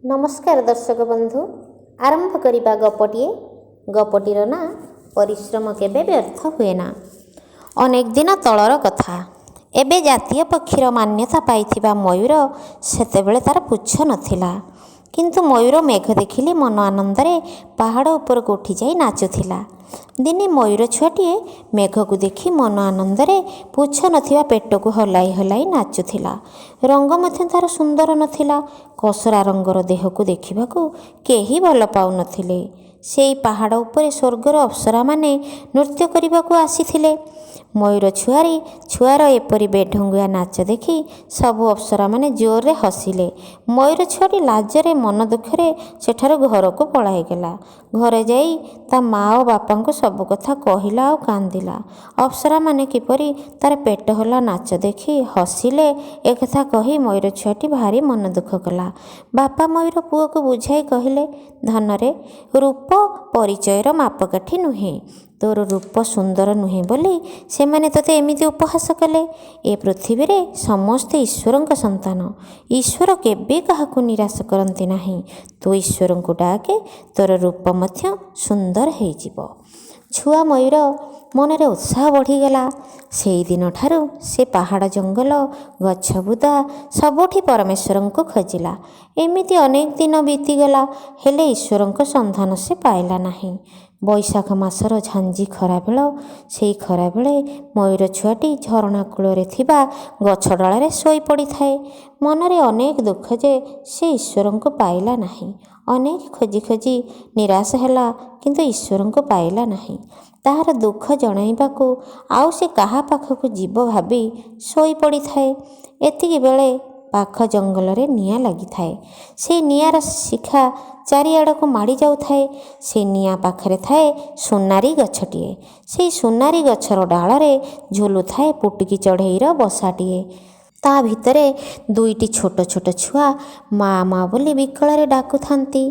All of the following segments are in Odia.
ନମସ୍କାର ଦର୍ଶକ ବନ୍ଧୁ, ଆରମ୍ଭ କରିବା ଗପଟିଏ। ଗପଟିର ନାଁ ପରିଶ୍ରମ କେବେ ବ୍ୟର୍ଥ ହୁଏ ନା। ଅନେକ ଦିନ ତଳର କଥା। ଏବେ ଜାତୀୟ ପକ୍ଷୀର ମାନ୍ୟତା ପାଇଥିବା ମୟୂର ସେତେବେଳେ ତା'ର ପୁଚ୍ଛ ନଥିଲା, କିନ୍ତୁ ମୟୂର ମେଘ ଦେଖିଲେ ମନ ଆନନ୍ଦରେ ପାହାଡ଼ ଉପରକୁ ଉଠିଯାଇ ନାଚୁଥିଲା। ଦିନେ ମୟୂର ଛୁଆଟିଏ ମେଘକୁ ଦେଖି ମନ ଆନନ୍ଦରେ ପୁଚ୍ଛ ନଥିବା ପେଟକୁ ହଲାଇ ହଲାଇ ନାଚୁଥିଲା। ରଙ୍ଗ ମଧ୍ୟ ତା'ର ସୁନ୍ଦର ନଥିଲା। କସରା ରଙ୍ଗର ଦେହକୁ ଦେଖିବାକୁ କେହି ଭଲ ପାଉନଥିଲେ। ସେଇ ପାହାଡ଼ ଉପରେ ସ୍ୱର୍ଗର ଅପ୍ସରାମାନେ ନୃତ୍ୟ କରିବାକୁ ଆସିଥିଲେ। ମୟୂର ଛୁଆର ଏପରି ବେଢଙ୍ଗୁଆ ନାଚ ଦେଖି ସବୁ ଅପ୍ସରାମାନେ ଜୋରରେ ହସିଲେ। ମୟୂର ଛୁଆଟି ଲାଜରେ ମନ ଦୁଃଖରେ ସେଠାରୁ ଘରକୁ ପଳାଇଗଲା। ଘରେ ଯାଇ ତା ମା ଓ ବାପାଙ୍କୁ ସବୁ କଥା କହିଲା ଆଉ କାନ୍ଦିଲା। ଅପ୍ସରାମାନେ କିପରି ତା'ର ପେଟ ହଲା ନାଚ ଦେଖି ହସିଲେ, ଏକଥା କହି ମୟୂର ଛୁଆଟି ଭାରି ମନ ଦୁଃଖ କଲା। ବାପା ମୟୂର ପୁଅକୁ ବୁଝାଇ କହିଲେ, ଧନରେ, ରୂପ ପରିଚୟର ମାପକାଠି ନୁହେଁ। ତୋର ରୂପ ସୁନ୍ଦର ନୁହେଁ ବୋଲି ସେମାନେ ତୋତେ ଏମିତି ଉପହାସ କଲେ। ଏ ପୃଥିବୀରେ ସମସ୍ତେ ଈଶ୍ୱରଙ୍କ ସନ୍ତାନ। ଈଶ୍ୱର କେବେ କାହାକୁ ନିରାଶ କରନ୍ତି ନାହିଁ। ତୁ ଈଶ୍ୱରଙ୍କୁ ଡାକେ, ତୋର ରୂପ ମଧ୍ୟ ସୁନ୍ଦର ହେଇଯିବ। ଛୁଆ ମୟୂର ମନରେ ଉତ୍ସାହ ବଢ଼ିଗଲା। ସେଇଦିନଠାରୁ ସେ ପାହାଡ଼, ଜଙ୍ଗଲ, ଗଛ, ବୁଦା ସବୁଠି ପରମେଶ୍ୱରଙ୍କୁ ଖୋଜିଲା। ଏମିତି ଅନେକ ଦିନ ବିତିଗଲା, ହେଲେ ଈଶ୍ୱରଙ୍କ ସନ୍ଧାନ ସେ ପାଇଲା ନାହିଁ। ବୈଶାଖ ମାସର ଝାଞ୍ଜି ଖରାବେଳ। ସେଇ ଖରାବେଳେ ମୟୂର ଛୁଆଟି ଝରଣା କୂଳରେ ଥିବା ଗଛ ଡାଳରେ ଶୋଇ ପଡ଼ିଥାଏ। ମନରେ ଅନେକ ଦୁଃଖ ଯେ ସେ ଈଶ୍ୱରଙ୍କୁ ପାଇଲା ନାହିଁ। ଅନେକ ଖୋଜି ଖୋଜି ନିରାଶ ହେଲା, କିନ୍ତୁ ଈଶ୍ୱରଙ୍କୁ ପାଇଲା ନାହିଁ। ତାହାର ଦୁଃଖ ଜଣାଇବାକୁ ଆଉ ସେ କାହା ପାଖକୁ ଯିବ ଭାବି ଶୋଇ ପଡ଼ିଥାଏ। ଏତିକି ବେଳେ ପାଖ ଜଙ୍ଗଲରେ ନିଆଁ ଲାଗିଥାଏ। ସେଇ ନିଆଁର ଶିଖା ଚାରିଆଡ଼କୁ ମାଡ଼ି ଯାଉଥାଏ। ସେ ନିଆଁ ପାଖରେ ଥାଏ ସୁନାରୀ ଗଛଟିଏ। ସେଇ ସୁନାରୀ ଗଛର ଡାଳରେ ଝୁଲୁଥାଏ ପୁଟୁକି ଚଢ଼େଇର ବସାଟିଏ। ତା ଭିତରେ ଦୁଇଟି ଛୋଟ ଛୋଟ ଛୁଆ ମା ମା ବୋଲି ବିକଳରେ ଡାକୁଥାନ୍ତି।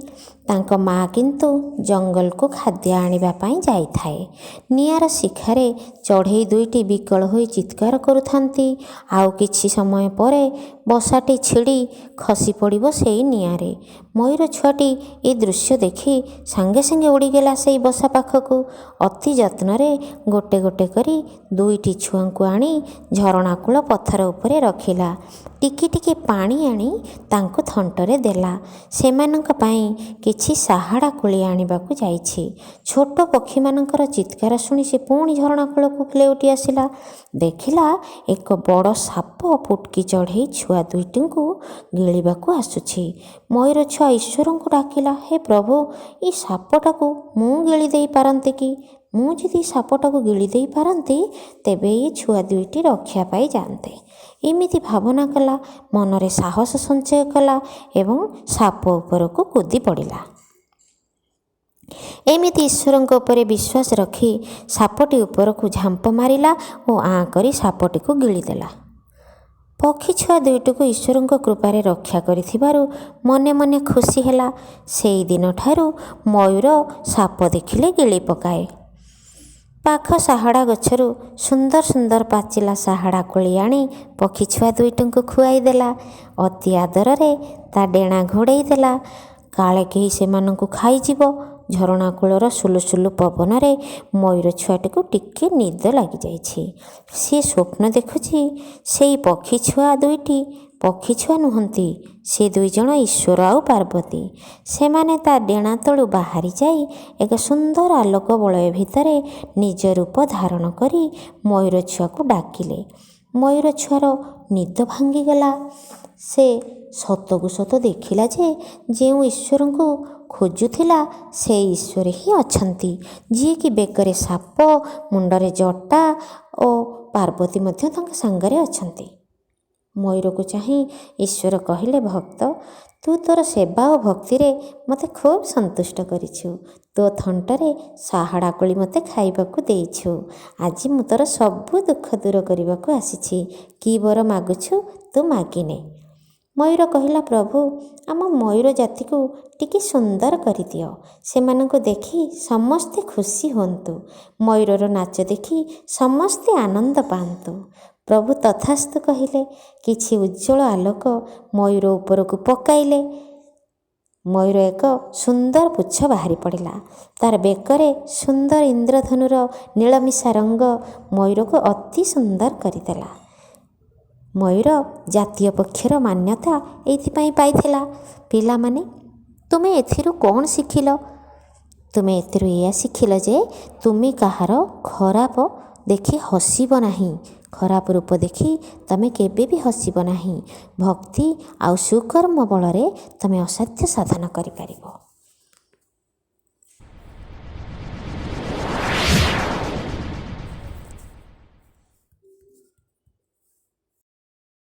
ତାଙ୍କ ମା କିନ୍ତୁ ଜଙ୍ଗଲକୁ ଖାଦ୍ୟ ଆଣିବା ପାଇଁ ଯାଇଥାଏ। ନିଆଁର ଶିଖାରେ ଚଢ଼େଇ ଦୁଇଟି ବିକଳ ହୋଇ ଚିତ୍କାର କରୁଥାନ୍ତି। ଆଉ କିଛି ସମୟ ପରେ ବସାଟି ଛିଡ଼ି ଖସି ପଡ଼ିବ ସେଇ ନିଆଁରେ। ମୟୂର ଛୁଆଟି ଏ ଦୃଶ୍ୟ ଦେଖି ସାଙ୍ଗେ ସାଙ୍ଗେ ଉଡ଼ିଗଲା ସେଇ ବସା ପାଖକୁ। ଅତି ଯତ୍ନରେ ଗୋଟେ ଗୋଟେ କରି ଦୁଇଟି ଛୁଆଙ୍କୁ ଆଣି ଝରଣା କୂଳ ପଥର ଉପରେ ରଖିଲା। ଟିକି ଟିକେ ପାଣି ଆଣି ତାଙ୍କୁ ଥଣ୍ଟରେ ଦେଲା। ସେମାନଙ୍କ ପାଇଁ କିଛି ସାହାଡ଼ା କୋଳି ଆଣିବାକୁ ଯାଇଛି। ଛୋଟ ପକ୍ଷୀମାନଙ୍କର ଚିତ୍କାର ଶୁଣି ସେ ପୁଣି ଝରଣା କୂଳକୁ ଲେଉଟି ଆସିଲା। ଦେଖିଲା, ଏକ ବଡ଼ ସାପ ପୁଟକି ଚଢ଼େଇ ଛୁଆ ଦୁଇଟିଙ୍କୁ ଗିଳିବାକୁ ଆସୁଛି। ମୟୂର ଛୁଆ ଈଶ୍ୱରଙ୍କୁ ଡାକିଲା, ହେ ପ୍ରଭୁ, ଏ ସାପଟାକୁ ମୁଁ ଗିଳି ଦେଇପାରନ୍ତି କି? ମୁଁ ଯଦି ସାପଟାକୁ ଗିଳି ଦେଇପାରନ୍ତି, ତେବେ ଏଇ ଛୁଆ ଦୁଇଟି ରକ୍ଷା ପାଇଯାଆନ୍ତେ। ଏମିତି ଭାବନା କଲା, ମନରେ ସାହସ ସଞ୍ଚୟ କଲା ଏବଂ ସାପ ଉପରକୁ କୁଦି ପଡ଼ିଲା। ଏମିତି ଈଶ୍ୱରଙ୍କ ଉପରେ ବିଶ୍ୱାସ ରଖି ସାପଟି ଉପରକୁ ଝାମ୍ପ ମାରିଲା ଓ ଆଁ କରି ସାପଟିକୁ ଗିଳିଦେଲା। ପକ୍ଷୀ ଛୁଆ ଦୁଇଟିକୁ ଈଶ୍ୱରଙ୍କ କୃପାରେ ରକ୍ଷା କରିଥିବାରୁ ମନେ ମନେ ଖୁସି ହେଲା। ସେଇ ଦିନଠାରୁ ମୟୂର ସାପ ଦେଖିଲେ ଗିଳି ପକାଏ। ପାଖ ସାହାଡ଼ା ଗଛରୁ ସୁନ୍ଦର ସୁନ୍ଦର ପାଚିଲା ସାହାଡ଼ା କୋଳି ଆଣି ପକ୍ଷୀ ଛୁଆ ଦୁଇଟିଙ୍କୁ ଖୁଆଇ ଦେଲା। ଅତି ଆଦରରେ ତା ଡେଣା ଘୋଡ଼େଇ ଦେଲା, କାଳେ କେହି ସେମାନଙ୍କୁ ଖାଇଯିବ। ଝରଣା କୂଳର ସୁଲୁସୁଲୁ ପବନରେ ମୟୂର ଛୁଆଟିକୁ ଟିକେ ନିଦ ଲାଗିଯାଇଛି। ସିଏ ସ୍ୱପ୍ନ ଦେଖୁଛି, ସେଇ ପକ୍ଷୀ ଛୁଆ ଦୁଇଟି ପକ୍ଷୀ ଛୁଆ ନୁହନ୍ତି, ସେ ଦୁଇଜଣ ଈଶ୍ୱର ଆଉ ପାର୍ବତୀ। ସେମାନେ ତା ଡେଣା ତଳୁ ବାହାରି ଯାଇ ଏକ ସୁନ୍ଦର ଆଲୋକ ବଳୟ ଭିତରେ ନିଜ ରୂପ ଧାରଣ କରି ମୟୂର ଛୁଆକୁ ଡାକିଲେ। ମୟୂର ଛୁଆର ନିଦ ଭାଙ୍ଗିଗଲା। ସେ ସତକୁ ସତ ଦେଖିଲା ଯେ ଯେଉଁ ଈଶ୍ୱରଙ୍କୁ ଖୋଜୁଥିଲା, ସେଇ ଈଶ୍ୱର ହିଁ ଅଛନ୍ତି, ଯିଏକି ବେକରେ ସାପ, ମୁଣ୍ଡରେ ଜଟା ଓ ପାର୍ବତୀ ମଧ୍ୟ ତାଙ୍କ ସାଙ୍ଗରେ ଅଛନ୍ତି। ମୟୂରକୁ ଚାହିଁ ଈଶ୍ୱର କହିଲେ, ଭକ୍ତ, ତୁ ତୋର ସେବା ଓ ଭକ୍ତିରେ ମୋତେ ଖୁବ୍ ସନ୍ତୁଷ୍ଟ କରିଛୁ। ତୋ ଥଣ୍ଟରେ ସାହାଡ଼ା କୋଳି ମୋତେ ଖାଇବାକୁ ଦେଇଛୁ। ଆଜି ମୁଁ ତୋର ସବୁ ଦୁଃଖ ଦୂର କରିବାକୁ ଆସିଛି। କି ବର ମାଗୁଛୁ, ତୁ ମାଗିନେ। ମୟୂର କହିଲା, ପ୍ରଭୁ, ଆମ ମୟୂର ଜାତିକୁ ଟିକେ ସୁନ୍ଦର କରିଦିଅ। ସେମାନଙ୍କୁ ଦେଖି ସମସ୍ତେ ଖୁସି ହୁଅନ୍ତୁ। ମୟୂରର ନାଚ ଦେଖି ସମସ୍ତେ ଆନନ୍ଦ ପାଆନ୍ତୁ। ପ୍ରଭୁ ତଥାସ୍ତୁ କହିଲେ। କିଛି ଉଜ୍ଜ୍ୱଳ ଆଲୋକ ମୟୂର ଉପରକୁ ପକାଇଲେ। ମୟୂର ଏକ ସୁନ୍ଦର ପୁଚ୍ଛ ବାହାରି ପଡ଼ିଲା। ତା'ର ବେକରେ ସୁନ୍ଦର ଇନ୍ଦ୍ରଧନୁର ନୀଳମିଶା ରଙ୍ଗ ମୟୂରକୁ ଅତି ସୁନ୍ଦର କରିଦେଲା। ମୟୂର ଜାତୀୟ ପକ୍ଷୀର ମାନ୍ୟତା ଏଇଥିପାଇଁ ପାଇଥିଲା। ପିଲାମାନେ, ତୁମେ ଏଥିରୁ କ'ଣ ଶିଖିଲ? ତୁମେ ଏଥିରୁ ଏଇଆ ଶିଖିଲ ଯେ ତୁମେ କାହାର ଖରାପ ଦେଖି ହସିବ ନାହିଁ। ଖରାପ ରୂପ ଦେଖି ତୁମେ କେବେ ବି ହସିବ ନାହିଁ। ଭକ୍ତି ଆଉ ସୁକର୍ମ ବଳରେ ତୁମେ ଅସାଧ୍ୟ ସାଧନ କରିପାରିବ।